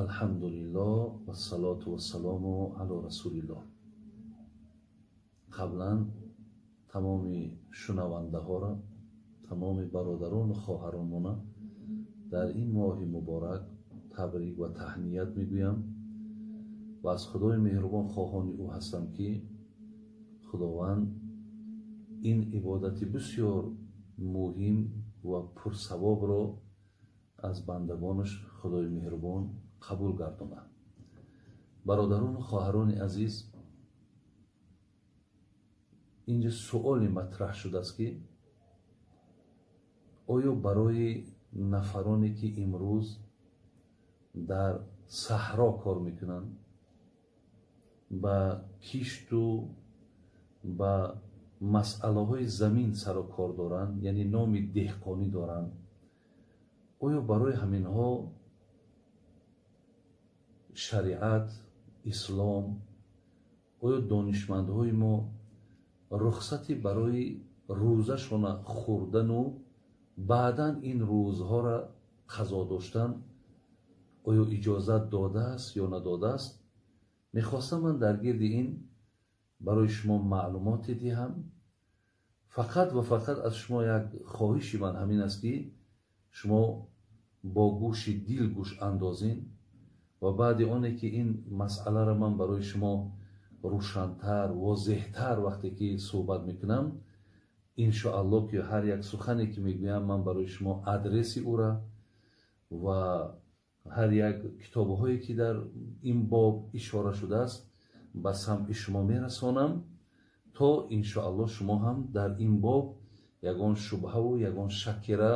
Алҳамдулиллоҳ вассалоту вассалому ало расулиллоҳ. Қаблан тамоми шунавандаҳоро, тамоми бародарону хоҳаронмона дар ин моҳи муборак табрик ва таҳният мегӯям ва аз Худои меҳрубон хоҳони ӯ ҳастам, ки Худованд ин ибодати бисёр муҳим ва пурсавобро аз бандагонаш Худои меҳрубон қабул гардонад. Бародарону хоҳарони азиз, инҷа суоле матраҳ шудааст, ки оё барои нафароне, ки имрӯз дар саҳро кор мекунанд, ба кишту ба масъалаҳои замин сару кор доранд, яъне номи деҳқонӣ доранд, оё барои ҳаминҳо шариат, ислом, оё донишмандҳои мо рухсати барои рӯзашона хӯрдану баъдан ин рӯзҳоро қазо доштан оё иҷозат додааст ё надодааст? Мехостам ман дар гирди ин барои шумо маълумоте диҳам. Фақат ва фақат аз шумо як хоҳиши ман ҳамин аст, ки шумо бо гӯши дил гӯш андозин ва баъди оне ки ин масъаларо ман барои шумо рӯшантар, возеҳтар вақте ки суҳбат мекунам, иншоаллоҳ, ки ҳар як сухане ки мегӯям, ман барои шумо адреси ӯра ва ҳар як китобҳое, ки дар ин боб ишора шудааст, ба самъи шумо мерасонам, то иншоаллоҳ шумо ҳам дар ин боб ягон шубҳаву ягон шаккера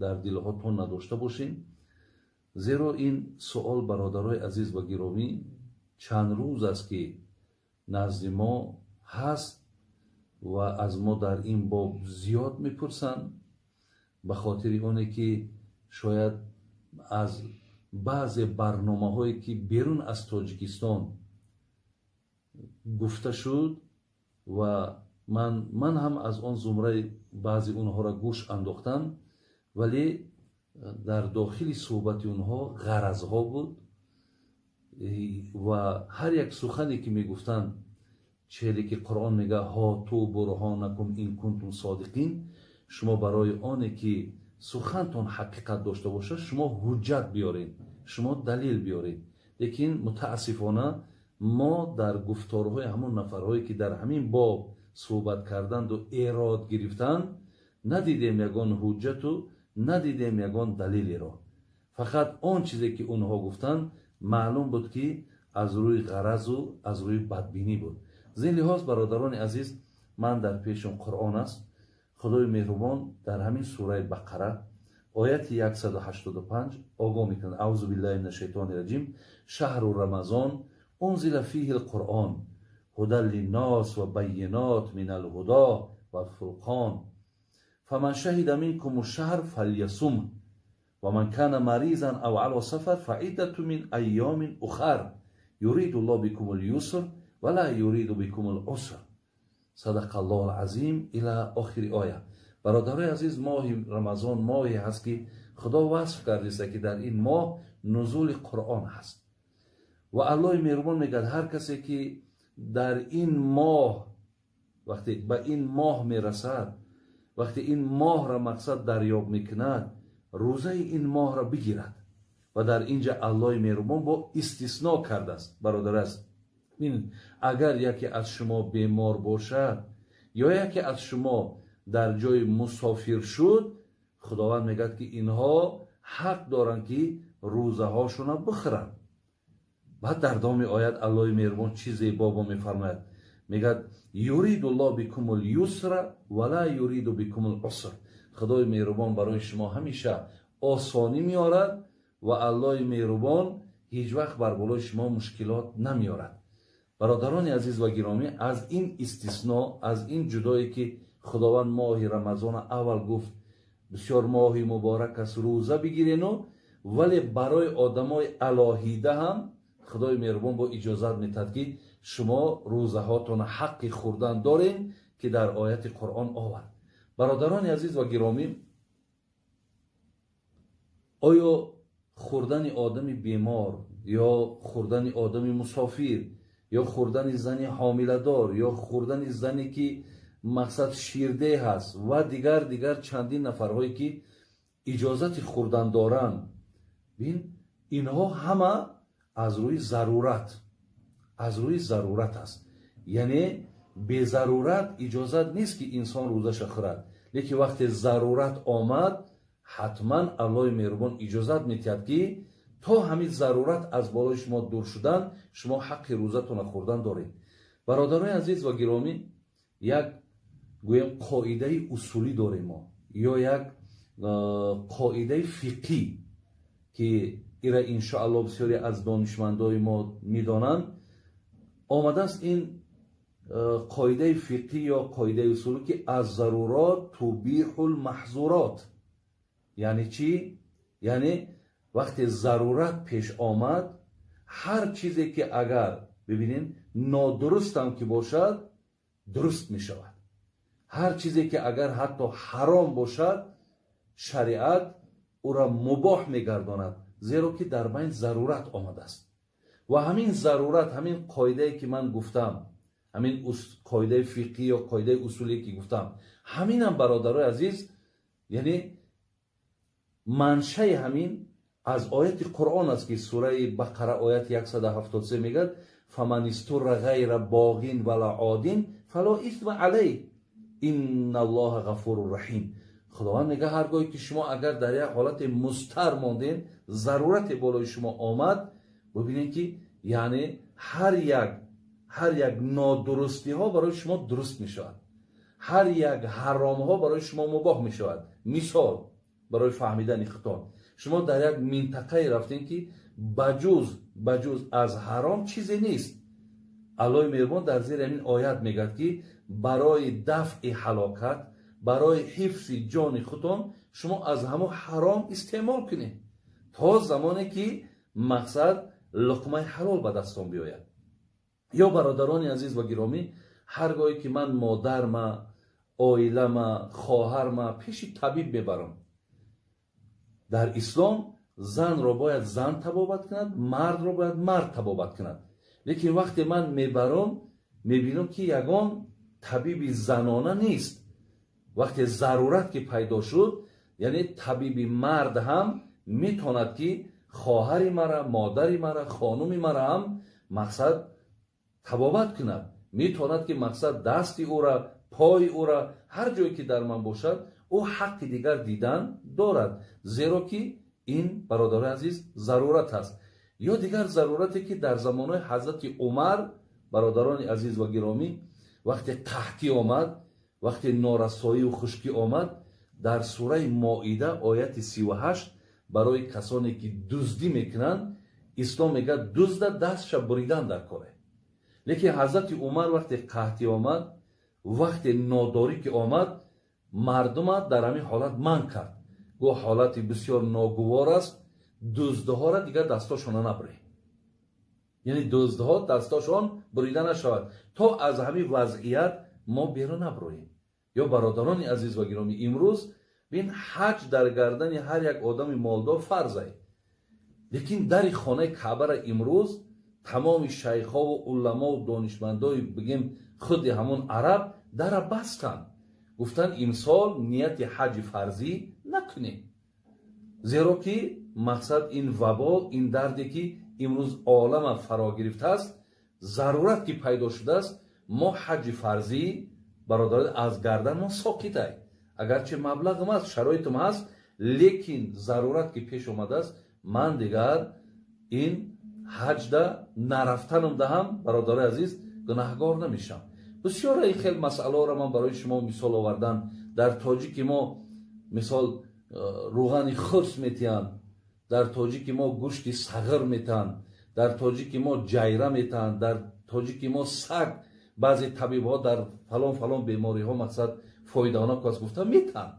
дар дилҳотон надошта бошед. Зеро ин суол, бародарои азиз ва гиромӣ, чанд рӯз аст, ки назди мо ҳаст ва аз мо дар ин боб зиёд мепурсанд, ба хотири оне ки шояд аз баъзе барномаҳое, ки берун аз Тоҷикистон гуфта шуд, ва ман ҳам аз он зумраи баъзе онҳоро гӯш андохтам, вале дар дохили суҳбати онҳо ғаразҳо буд ва ҳар як сухане, ки мегуфтанд, челе ки Қуръон мега: «Ҳоту бурҳонакум ин кунтум содиқин», шумо барои оне ки сухантон ҳақиқат дошта бошад, шумо ҳуҷҷат биёред, шумо далил биёред. Лекин мутаассифона мо дар гуфторҳои ҳамон нафарҳое, ки дар ҳамин боб суҳбат карданду эрод гирифтанд, надидем ягон ҳуҷҷату надидем ягон далелеро. Фақат он чизе, ки онҳо гуфтанд, маълум буд, ки аз рӯи ғаразу аз рӯи бадбинӣ буд. Зин лиҳоз, бародарони азиз, ман дар пешам Қуръон аст. Худои меҳрубон дар ҳамин сураи Бақара, ояти 185 огоҳ мекунад: аузу биллаҳи мина шайтони раҷим, шаҳру рамазон унзила фиҳи лқуръон ҳудан линнос ва байинот мин алҳудо валфурқон фаман шаҳида минкум шаҳр фалйасум ва ман кана маризан ав ало сафар фаиддату мин айёмин ухар юриду ллоҳ бикум люср ва ла юриду бикум луср. Садақа Аллоҳу алазим, ила охири оя. Бародарои азиз, моҳи Рамазон моҳе ҳаст, ки Худо васф кардиста, ки дар ин моҳ нузули Қуръон ҳаст, ва Аллоҳи меҳрубон мегӯяд: ҳар касе ки дар ин моҳ, вақте ба ин моҳ мерасад, вақте ин моҳра мақсад дарёб мекунад, рӯзаи ин моҳро бигирад. Ва дар инҷа Аллоҳи меҳрубон бо истисно кардааст. Бародар аст, агар яке аз шумо бемор бошад ё яке аз шумо дар ҷои мусофир шуд, Худованд мегӯяд, ки инҳо ҳақ доранд, ки рӯзаҳошонро бихӯранд. Баъд дар давоми оят Аллоҳи меҳрубон чӣ зебо мефармояд? Мегӯяд: юриду ллоҳ бикум люсра ва ла юриду бикум луср. Худои меҳрубон барои шумо ҳамеша осонӣ меорад ва Аллоҳи меҳрубон ҳеҷ вақт бар болои шумо мушкилот намеорад. Бародарони азиз ва гиромӣ, аз ин истисно, аз ин ҷудое ки Худованд моҳи Рамазона аввал гуфт, бисёр моҳи муборак аст, рӯза бигирену, вале барои одамои алоҳида ҳам Худои меҳрубон бо иҷозат метаҳад, ки шумо рӯзаҳотона ҳаққи хӯрдан дорем, ки дар ояти Қуръон овард. Бародарони азиз ва гиромӣ. Оё хӯрдани одами бемор ё хӯрдани одами мусофир ё хӯрдани зани ҳомиладор ё хӯрдани зане ки мақсад ширдеҳ аст ва дигар чандин нафарҳое ки иҷозати хӯрдан доранд, бин, инҳо ҳама аз рӯи зарурат, аз рӯи зарурат аст. Яъне безарурат иҷозат нест ки инсон рӯзаша хӯрад, лекин вақте зарурат омад, ҳатман Аллоҳи меҳрубон иҷозат медиҳад ки то ҳамин зарурат аз болои шумо дур шудан, шумо ҳаққи рӯзатонро хӯрдан доред. Бародарони азиз ва гиромӣ, як гӯем қоидаи усулӣ дорем мо ё як қоидаи фиқҳӣ ки ира иншоалло бисёре аз донишмандои мо медонанд. Омадааст ин қоидаи фиқҳӣ ё қоидаи усулӣ ки аз-зарурот тубиҳул маҳзурот. Яъне чӣ? Яъне вақте зарурат пеш омад, ҳар чизе ки агар бибинем нодурустам ки бошад, дуруст мешавад. Ҳар чизе ки агар ҳатто ҳаром бошад, шариат ӯра мубоҳ мегардонад, зеро ки дар байн зарурат омадааст. Ва ҳамин зарурат, ҳамин қоидае ки ман гуфтам, ҳамин қоидаи фиқҳӣ ё қоидаи усулие ки гуфтам, ҳаминам, бародарои азиз, яъне маншаи ҳамин аз ояти Қуръон аст ки сураи Бақара ояти 173 мегӯяд: фаман истурра ғайра боғин вала один фало исма алайҳ инналлоҳа ғафуру раҳим. Худованд мегӯяд, ҳар гоҳе ки шумо агар дар як ҳолати музтар мондем, зарурате болои шумо омад, бибинед ки яъне ҳар як нодурустиҳо барои шумо дуруст мешавад, ҳар як ҳаромҳо барои шумо мубоҳ мешавад. Мисол барои фаҳмидани худтон, шумо дар як минтақае рафтем ки ба ҷуз аз ҳаром чизе нест. Аллоҳи меҳрубон дар зери ҳамин оят мегӯяд ки барои дафъи ҳалокат, барои ҳифзи ҷони худтон шумо аз ҳамон ҳаром истеъмол кунед то замоне ки мақсад луқмаи ҳалол ба дастон биёяд. Ё бародарони азиз ва гиромӣ, ҳар гоҳе ки ман модарма, оилама, хоҳарма пеши табиб мебарам, дар ислом занро бояд зан табобат кунад, мардро бояд мард табобат кунад. Лекин вақте ман мебарам, мебинам ки ягон табиби занона нест. Вақте зарурат ки пайдо шуд, яъне табиби мард ҳам метавонад ки хоҳари мара, модари мара, хонуми мара ҳам мақсад табобат кунад, метавонад ки мақсад дасти ӯра, пои ӯра, ҳар ҷое ки дар ман бошад, ӯ ҳаққи дигар дидан дорад, зеро ки ин, бародарои азиз, зарурат аст. Ё дигар зарурате ки дар замонҳои ҳазрати Умар, бародарони азиз ва гиромӣ, вақте қаҳтӣ омад, вақте норасоию хушкӣ омад, дар сураи Моида ояти 38 барои касоне ки дуздӣ мекунанд, ислом мегӯяд, дузда дастша буридан дар коре. Лекин ҳазрати Умар вақте қаҳтӣ омад, вақте нодорӣ ки омад, мардума дар ҳамин ҳолат манъ кард, гуфт ҳолати бисёр ногувор аст, дуздҳоро дигар дастошона набуред, яъне дуздҳо дастошон бурида нашавад то аз ҳамин вазъият мо берун наброем. Ё бародарони азиз ва гиромӣ, имрӯз бин, ҳаҷ дар гардани ҳар як одами молдор фарзай, лекин дари хонаи Каъбара имрӯз тамоми шайхову уламову донишмандои, бигем, худи ҳамон араб дара бастанд, гуфтанд имсол нияти ҳаҷи фарзӣ накунем, зеро ки мақсад ин вабо, ин дарде ки имрӯз олама фаро гирифтааст, зарурат ки пайдо шудааст, мо ҳаҷи фарзӣ, бародарон, аз гардан мо соқитай, агарчи маблағам аст, шароитам ҳаст, лекин зарурат ки пеш омадааст, ман дигар ин ҳаҷда нарафтанам даҳам, бародарои азиз, гунаҳгор намешам. Бисёре ин хел масъалаҳоро ман барои шумо мисол овардан. Дар тоҷики мо мисол рӯғани хурс метиҳанд, дар тоҷики мо гӯшти сағир метаҳанд, дар тоҷики мо ҷайра метаҳанд, дар тоҷики мо саг, баъзе табибҳо дар фалон фалон бемориҳо мақсад фоиданок аст гуфта метаҳанд.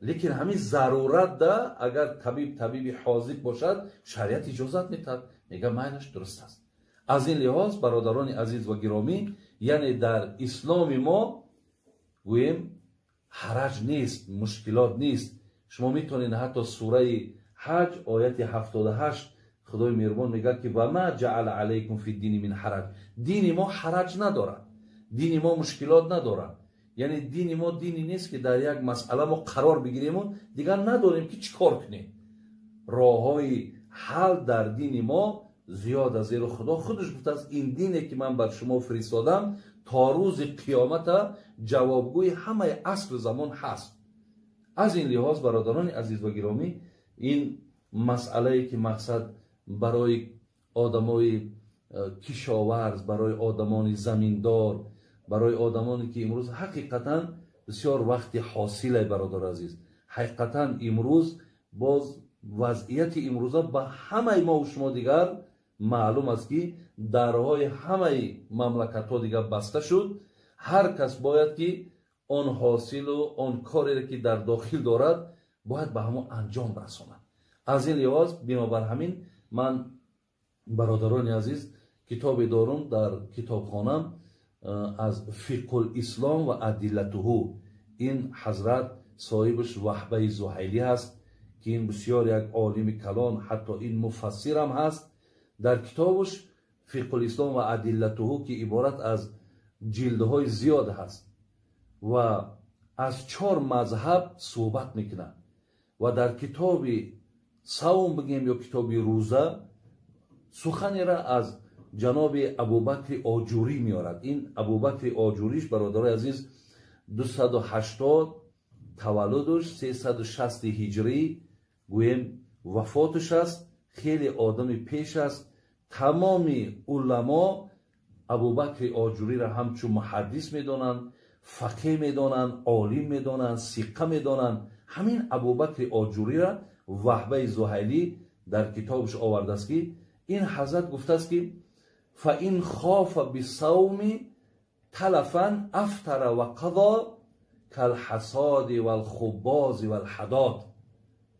Лекин ҳамин зарурат да агар табиб табиби ҳозиқ бошад, шариат иҷозат метаҳад, мега майлаш, дуруст аст. Аз ин лиҳоз, бародарони азиз ва гиромӣ, яъне дар исломи мо гӯем ҳараҷ нест, мушкилот нест. Шумо метавонед ҳатто сураи Ҳаҷ, ояти 78, Худои меҳрубон мегӯяд, ки ва ма ҷаала алайкум фи дини мин ҳараҷ. Дини мо ҳараҷ надорад, дини мо мушкилот надорад. Яъне дини мо дини нест, ки дар як масъала мо қарор бигирему дигар надонем, ки чӣ кор кунем. Роҳҳои ҳал дар дини мо зиёд аст, зеро Худо худаш гуфтааст: ин дине, ки ман бар шумо фиристодам, то рӯзи қиёмата ҷавобгӯи ҳамаи асру замон ҳаст. Аз ин лиҳоз, бародарони азиз ва гиромӣ, ин масъалае, ки мақсад барои одамои кишоварз, барои одамони заминдор, барои одамоне, ки имрӯз ҳақиқатан бисёр вақти ҳосиле, бародари азиз, ҳақиқатан имрӯз боз вазъияти имрӯза ба ҳамаи мову шумо дигар маълум аст, ки дарҳои ҳамаи мамлакатҳо дигар баста шуд. Ҳар кас бояд, ки он ҳосилу он кореро, ки дар дохил дорад, бояд ба ҳамон анҷом расонад. Аз ин лиҳоз, бинобар ҳамин, ман, бародарони азиз, китобе дорум дар китобхонам аз Фиқҳул-ислом ва адиллатуҳу. Ин ҳазрат соҳибаш Ваҳбаи Зуҳайлӣ ҳаст, ки ин бисёр як олими калон, ҳатто ин муфассирам ҳаст. Дар китобаш Фиқҳул-ислом ва адиллатуҳу, ки иборат аз ҷилдҳои зиёд ҳаст ва аз чор мазҳаб суҳбат мекунад ва дар китоби савм бигем ё китоби рӯза, суханеро аз ҷаноби Абубакри Оҷурӣ меорад. Ин Абубакри Оҷуриш, бародарои азиз, 280 таваллудуш, 360 ҳиҷрӣ гӯем вафотуш аст. Хеле одами пеш аст. Тамоми уламо Абубакри Оҷуриро ҳамчун муҳаддис медонанд, фақеҳ медонанд, олим медонанд, сиқа медонанд. Ҳамин Абубакри Оҷуриро Ваҳбаи Зуҳайлӣ дар китобаш овардааст, ки ин ҳазрат гуфтааст, ки фаин хофа бисавми талафан афтара ва қазо калҳасоди валхубози валҳадод.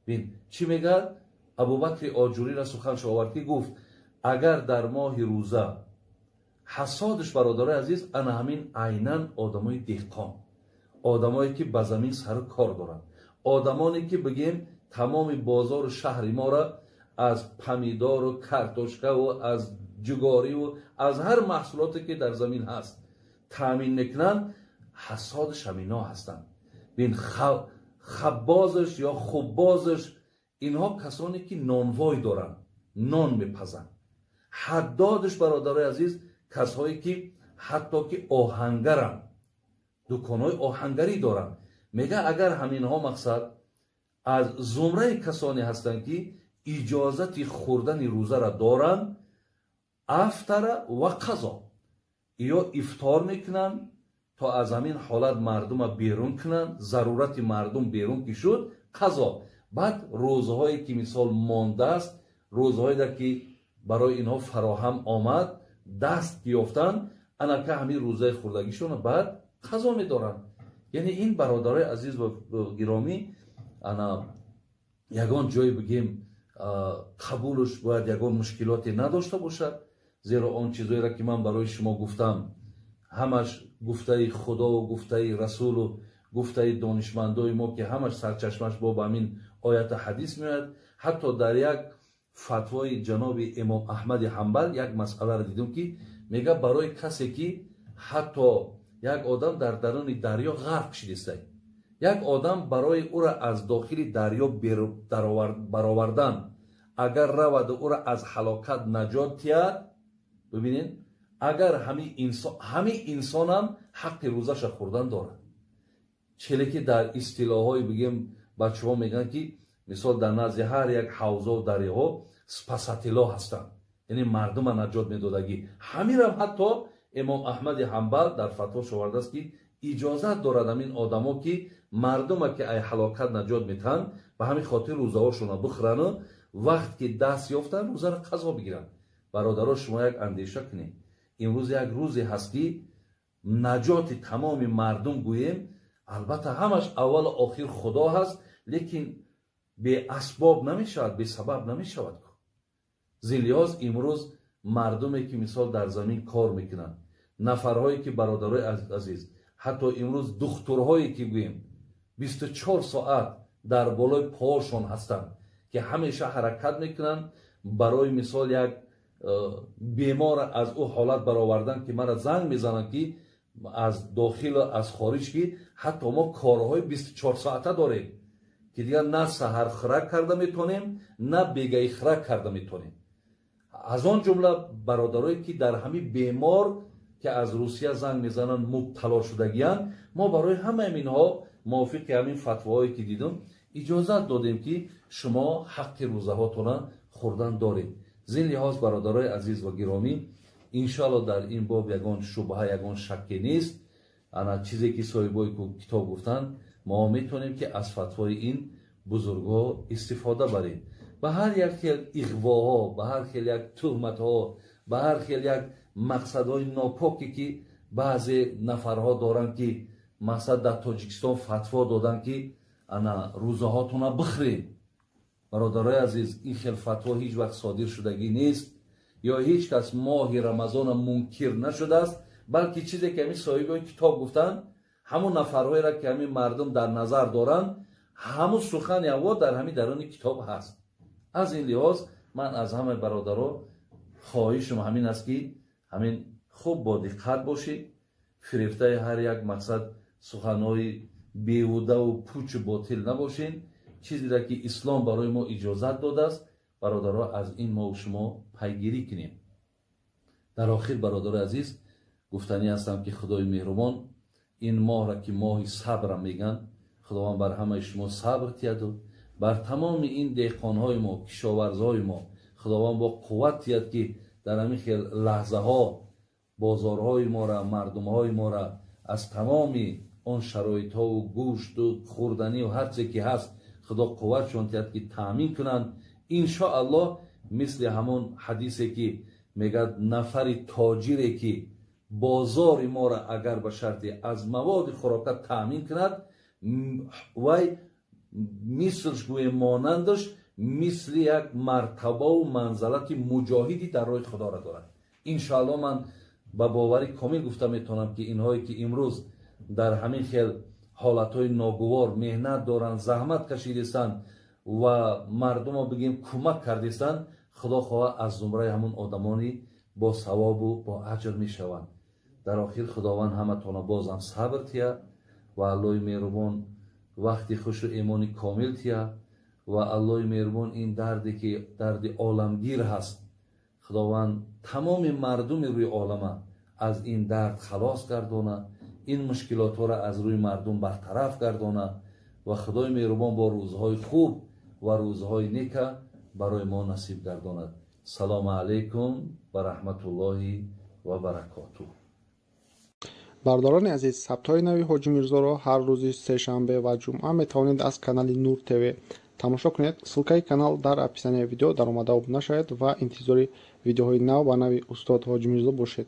Бин, чӣ мегӯяд? Абубакри Оҷуриро суханш овард, ки гуфт, агар дар моҳи рӯза ҳасодаш, бародарои азиз, ана ҳамин айнан одамои деҳқон, одамое, ки ба замин сару кор доранд, одамоне, ки бигем тамоми бозору шаҳри моро аз помидору картошкаву аз ҷугориву аз ҳар маҳсулоте, ки дар замин ҳаст, таъмин мекунанд, ҳасодаш ҳамино ҳастанд. Бин, хаббозаш ё хуббозаш, инҳо касоне, ки нонвой доранд, нон мепазанд. Ҳаддодаш, бародарои азиз, касҳое, ки ҳатто ки оҳангаранд, дуконҳои оҳангарӣ доранд. Мега, агар ҳаминҳо мақсад аз зумраи касоне ҳастанд, ки иҷозати хӯрдани рӯзаро доранд, афтара ва қазо, ё ифтор мекунанд, то аз ҳамин ҳолат мардума берун кунанд. Зарурати мардум берун ки шуд, қазо. Баъд рӯзҳое, ки мисол мондааст, рӯзҳое, ки барои инҳо фароҳам омад, даст ёфтанд, анака ҳамин рӯзаи хӯрдагишона баъд қазо медоранд. Яъне ин, бародарои азиз ва гиромӣ, ана ягон ҷое бигем қабулш бояд ягон мушкилоте надошта бошад, зеро он чизоеро, ки ман барои шумо гуфтам, ҳамаш гуфтаи Худову гуфтаи Расулу гуфтаи донишмандои мо, ки ҳамаш сарчашмаш бо ба ҳамин ояту ҳадис меояд. Ҳатто дар як фатвои ҷаноби имом Аҳмади Ҳамбал як масъаларо дидум, ки мега, барои касе, ки ҳатто як одам дар даруни дарё ғарқ шидистай, як одам барои ӯра аз дохили дарё баровардан агар раваду ӯра аз ҳалокат наҷот диҳад, бибинед, агар ҳамин инсонам ҳаққи рӯзаша хӯрдан дорад. Челе ки дар истилоҳҳои бигем бачаҳо мегӯянд, ки мисол дар назди ҳар як ҳавзову дарёҳо спасатело ҳастанд, яъне мардума наҷот медодагӣ. Ҳаминам ҳатто имом Аҳмади Ҳамбал дар фатвош овардааст, ки иҷозат дорад ҳамин одамо, ки мардума ки ай ҳалокат наҷот метаҳанд, ба ҳамин хотир рӯзаҳошонро бихӯрану вақт ки даст ёфтанд, рӯзаро қазо бигиранд. Бародаро, шумо як андеша кунед: имрӯз як рӯзе ҳаст, ки наҷоти тамоми мардум гӯем, албатта ҳамаш аввалу охир Худо ҳаст, лекин беасбоб намешавад, бесабаб намешавад. Зин лиҳоз, имрӯз мардуме, ки мисол дар замин кор мекунанд, нафарҳое, ки, бародарои азиз, ҳатто имрӯз духтурҳое, ки гӯем 24 соат дар болои поҳошон ҳастанд. ки ҳамеша ҳаракат мекунанд барои мисол як бемор аз ӯ ҳолат баровардан, ки мара занг мезананд, ки аз дохилу аз хориҷ, ки ҳатто мо корҳои 24 соата дорем, ки дигар на саҳар хӯрак карда метавонем, на бегаи хӯрак карда метавонем. Аз он ҷумла бародарое, ки дар ҳамин бемор, ки аз Русия занг мезананд, мубтало шудагиянд, мо барои ҳамаи инҳо мувофиқи ҳамин фатвоҳое, ки дидум, иҷозат додем, ки шумо ҳаққи рӯзаҳотона хӯрдан доред. Зин лиҳоз, бародарои азиз ва гиромӣ, иншоалло, дар ин боб ягон шубҳа, ягон шакке нест. Ана чизе, ки соҳибои китоб гуфтанд, мо метавонем, ки аз фатвои ин бузургҳо истифода барем. Ба ҳар як хел иғвоҳо, ба ҳар хел як туҳматҳо, ба ҳар хел як мақсадҳои нопоке, ки баъзе нафарҳо доранд, ки мақсад дар Тоҷикистон фатво доданд, ки ана рӯзаҳотона бихӯред, бародарои азиз, ин хел фатво ҳеҷ вақт содир шудагӣ нест ё ҳеҷ кас моҳи Рамазона мункир нашудааст, балки чизе, ки ҳамин соҳибои китоб гуфтанд, ҳамун нафарҳоеро, ки ҳамин мардум дар назар доранд, ҳамун сухани аво дар ҳамин даруни китоб ҳаст. Аз ин лиҳоз ман аз ҳамаи бародаро хоҳишам ҳамин аст, ки ҳамин хуб бо диққат бошед, фирефтаи ҳар як мақсад суханҳои беҳудаву пучу ботил набошед. Чизеро, ки ислом барои мо иҷозат додааст, бародаро, аз ин мо шумо пайгирӣ кунем. Дар охир, бародари азиз, гуфтанӣ ҳастам, ки Худои меҳрубон ин моҳра, ки моҳи сабра мегӯянд, Худованд бар ҳамаи шумо сабр тияду бар тамоми ин деҳқонҳои мо, кишоварзҳои мо Худованд бо қувват тияд, ки дар ҳамин хел лаҳзаҳо бозорҳои мора, мардумҳои мора аз тамоми он шароитҳову гӯшту хӯрданию ҳарче ки ҳаст, Худо қувватшон тияд, ки таъмин кунанд. Иншоаллоҳ, мисли ҳамон ҳадисе, ки мегӯяд, нафари тоҷире, ки бозори моро агар ба шарте аз маводи хӯрока таъмин кунад, вай мислш, гӯем, монандаш мисли як мартабаву манзалати муҷоҳиди дар роҳи Худоро дорад. Иншоаллоҳ, ман ба бовари комил гуфта метавонам, ки инҳое, ки имрӯз дар ҳамин хел ҳолатҳои ногувор меҳнат доранд, заҳмат кашидистанд ва мардумо, бигем, кӯмак кардистанд, Худо хоҳа, аз зумраи ҳамун одамони бо савобу бо аҷр мешаванд. Дар охир, Худованд ҳаматона бозам сабр тия ва Аллоҳи меҳрубон вақти хушу эмони комил тия ва Аллоҳи меҳрубон ин дарде, ки дарди оламгир ҳаст, Худованд тамоми мардуми рӯи олама аз ин дард халос гардона, ин мушкилотҳоро аз рӯи мардум бартараф гардона ва Худои меҳрубон бо рӯзҳои хуб ва рӯзҳои нека барои мо насиб гардонад. Салому алайкум ва раҳматуллоҳи ва баракотуҳ. Бародарони азиз, сабтҳои нави Ҳоҷи Мирзоро ҳар рӯзи сешанбе ва ҷумъа метавонед аз канали Нур ТВ тамошо кунед. Ссылкаи канал дар описанияи видео. Даромада обуна шавед ва интизори видеоҳои нав ба нави устод Ҳоҷи Мирзо бошед.